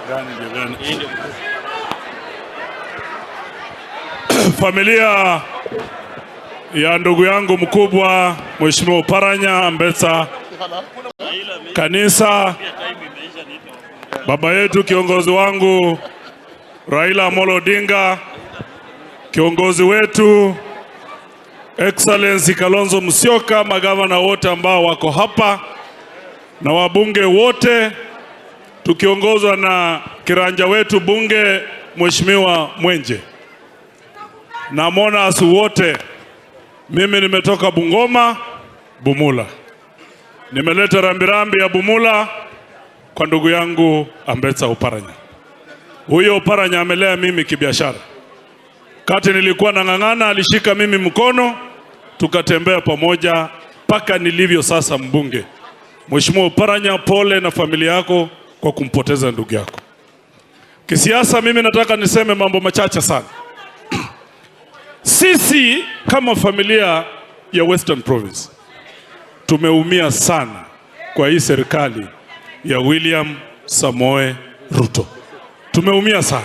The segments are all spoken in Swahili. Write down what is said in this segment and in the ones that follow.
Gani ndio gani? Familia ya ndugu yangu mkubwa Mheshimiwa Oparanya Ambetsa, kanisa, baba yetu kiongozi wangu Raila Amolo Odinga, kiongozi wetu Excellency Kalonzo Musyoka, magavana wote ambao wako hapa na wabunge wote tukiongozwa na kiranja wetu bunge Mheshimiwa Mwenje na monas wote. Mimi nimetoka Bungoma, Bumula, nimeleta rambirambi ya Bumula kwa ndugu yangu Ambetsa Oparanya. Huyo Oparanya amelea mimi kibiashara. Kati nilikuwa nang'ang'ana, alishika mimi mkono, tukatembea pamoja mpaka nilivyo sasa mbunge. Mheshimiwa Oparanya, pole na familia yako kwa kumpoteza ndugu yako. Kisiasa mimi nataka niseme mambo machache sana. Sisi kama familia ya Western Province tumeumia sana kwa hii serikali ya William Samoe Ruto. Tumeumia sana.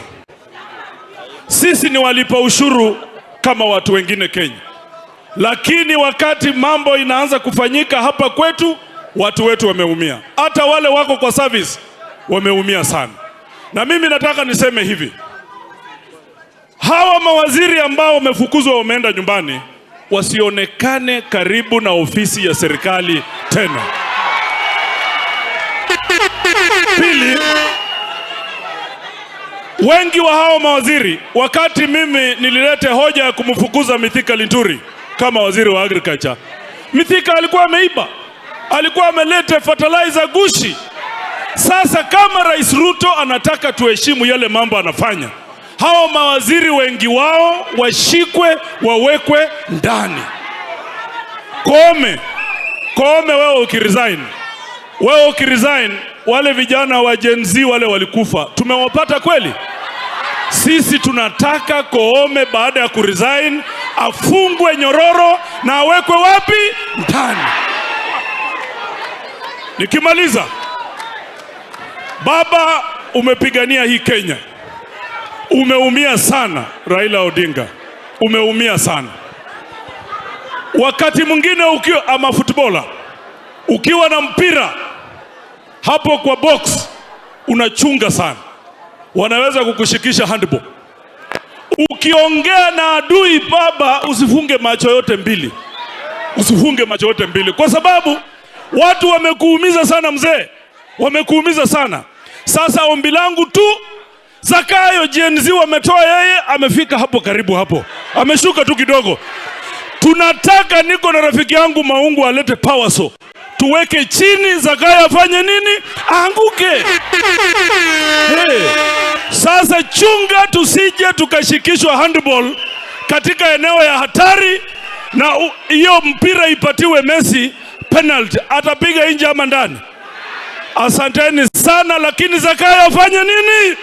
Sisi ni walipa ushuru kama watu wengine Kenya, lakini wakati mambo inaanza kufanyika hapa kwetu, watu wetu wameumia. Hata wale wako kwa service wameumia sana. Na mimi nataka niseme hivi, hawa mawaziri ambao wamefukuzwa wameenda nyumbani wasionekane karibu na ofisi ya serikali tena. Pili, wengi wa hao mawaziri, wakati mimi nililete hoja ya kumfukuza Mithika Linturi kama waziri wa agriculture, Mithika alikuwa ameiba, alikuwa ameleta fertilizer gushi. Sasa kama Rais Ruto anataka tuheshimu yale mambo anafanya, hao mawaziri wengi wao washikwe, wawekwe ndani. Koome, Koome, wewe ukiresign, wewe ukiresign, wale vijana wa Gen Z wale walikufa, tumewapata kweli? Sisi tunataka Koome baada ya kuresign afungwe nyororo na awekwe wapi? Ndani. Nikimaliza, baba, umepigania hii Kenya, umeumia sana. Raila Odinga, umeumia sana. Wakati mwingine ukiwa ama footballer, ukiwa na mpira hapo kwa box unachunga sana, wanaweza kukushikisha handball. Ukiongea na adui baba, usifunge macho yote mbili, usifunge macho yote mbili, kwa sababu watu wamekuumiza sana mzee, wamekuumiza sana. Sasa ombi langu tu, Zakayo Gen Z wametoa yeye, amefika hapo karibu hapo, ameshuka tu kidogo. Tunataka, niko na rafiki yangu Maungu alete power saw, tuweke chini, Zakayo afanye nini? Aanguke. Hey. Sasa chunga tusije tukashikishwa handball katika eneo ya hatari, na hiyo mpira ipatiwe Messi penalty, atapiga nje ama ndani? Asanteni sana, lakini Zakayo afanye nini?